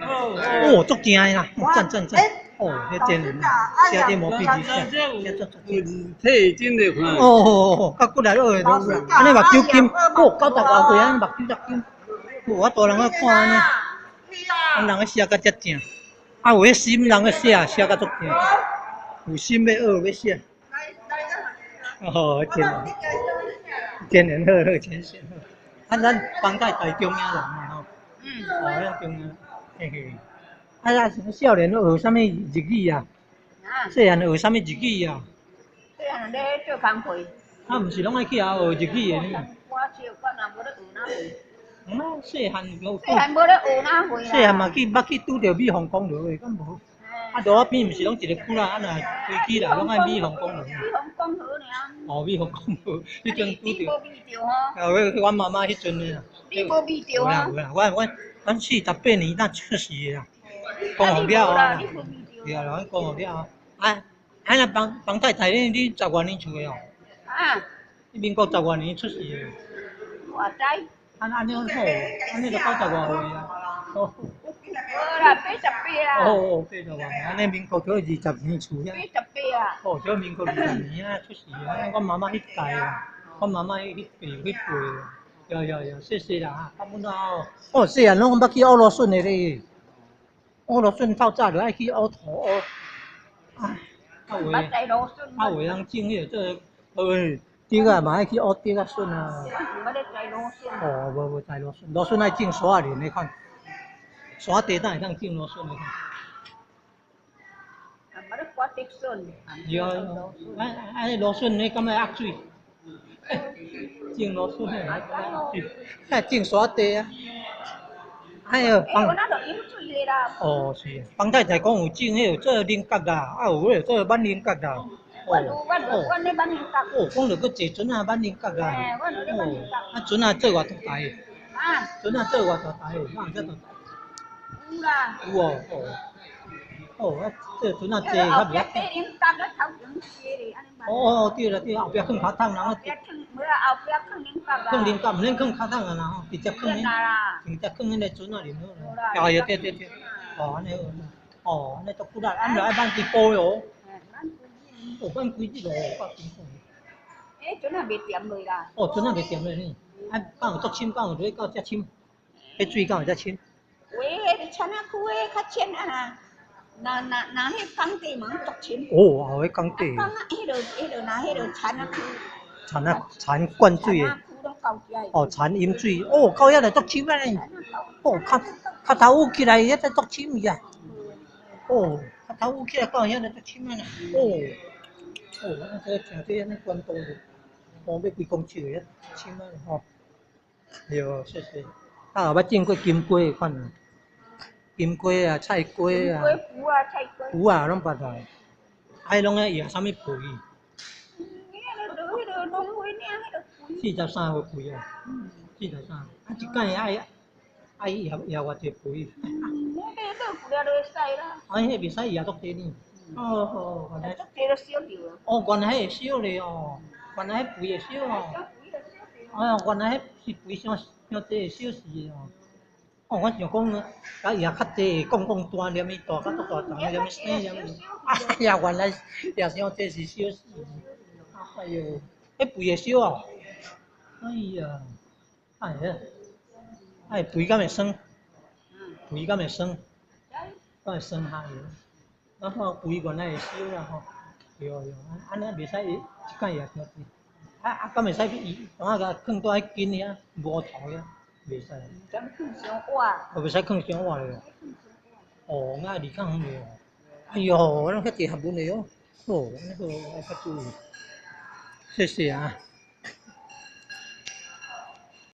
哦，足正的啦，讚讚讚！哦，彼真寫這毛筆字寫，寫足足正。體真咧看。哦哦哦，較骨力落會按呢目睭金，哦，90外歲按呢目睭才金。哦，我大人咧看按呢，阮人咧寫甲遮正，啊有彼心人咧寫，寫甲足正，有心欲學欲寫。哦，真真緣好好，真善好。啊，咱方太太中影人嘛吼。嗯。哦，咱中影，嘿嘿。啊啊，少年咧學啥物日語啊？細漢學啥物日語啊？細漢咧做工課。啊，毋是攏愛去學學日語的呢？我小可若無咧學哪會？嗯啊，細漢有。細漢無咧學哪會啦？細漢嘛去捌去拄著美鳳公路的，敢無？啊，路仔邊毋是攏一個窟啊，啊若飛機來攏愛美鳳公路。美鳳公路爾。哦，美鳳公路，彼陣拄著。你無遇著吼？啊，我阮媽媽彼陣的啦。你無遇著有啦有啦，我阮48年才出世的啦。光復了啊！對啊，阮光復了啊！啊，啊那方方太太，你十外年出的哦？啊。你民國十外年出世的。我知。按按呢好，按呢就90外歲啊。哦。無啦，88啦。哦哦，80外，按呢民國才20年出遐。88啊。哦，這民國二十年啊出世啊，阮媽媽彼代啊，阮媽媽彼彼輩彼輩啊。有有有，謝謝啦哈，啊阮哦，哦，細漢攏捌去學蘆筍的咧。學蘆筍透早就愛去學土學，啊，啊有的，啊有的人種彼個做，呃，竹仔嘛愛去學竹仔筍啊。哦，無無栽蘆筍，蘆筍愛種山仔林的款，山地才會當種蘆筍的款。對啊，啊啊！蘆筍你敢欲壓水？種蘆筍的壓水，啊種山地啊。哎喲，方哦是，方太太講有種彼個做菱角啦，啊有彼個做挽菱角啦。哦哦，哦，講著閣坐船仔挽菱角啦。哦，啊船仔做偌大台？啊，船仔做偌大台？哪有遮大台？有啦。有哦，哦，哦，啊，這船仔坐較袂哦哦，對啦對啦，後壁囥跤桶，然後。囥菱角，毋免囥跤桶啊啦吼，直接囥彼，直接囥彼个船仔裡好啦。哎呀，對對對，哦，按呢好，哦，按呢足骨力，按著愛挽幾埔哦。哦，挽幾日哦，夠辛苦。欸，船仔袂沉落啦。哦，船仔袂沉落呢？啊，敢有足深？敢有落到遮深？彼水敢有遮深？有的，迄田仔區的較淺啊。若若若彼工地嘛足深。哦，後彼工地。工啊，彼落彼落若彼落田仔區。田仔田灌水的。哦，田飲水，哦，到遐來足深啊！哦，跤跤頭趺起來，遐才足深去啊！哦，跤頭趺起來到遐來足深啊！哦，哦，啊，這誠濟按呢懸度，哦，欲幾公尺的遐深啊！吼，對，謝謝。啊，捌種過金瓜的款啊，金瓜啊，菜瓜啊，金瓜、芋仔、菜瓜。芋仔攏捌啊，啊，彼攏愛用啥物肥？43歲肥啊，43，啊一擺愛愛掖掖偌濟肥？啊，彼袂使掖足濟呢。哦哦，原來。足濟就燒掉。哦，原來彼會燒咧哦，原來彼肥會燒哦。哎喲，原來彼是肥傷傷濟會燒死的哦。哦，我想講，共掖較濟會摃摃大，連伊大甲足大層，連伊生連伊。哎呀，原來掖傷濟是燒死。哎喲，彼肥會燒哦。哎呀，哎呀，哎肥敢會酸？肥敢會酸？敢會酸哈？啊吼，肥原來會燒啦吼。對對，按呢袂使一擺掖傷濟。啊啊，敢會使去伊，怎啊共囥佇彼根遐，無頭遐，袂使。毋通囥傷倚。哦，袂使囥傷倚咧。哦，愛離較遠咧。哎喲，攏遐濟學問的哦。哦，按呢好，愛較注意。謝謝啊。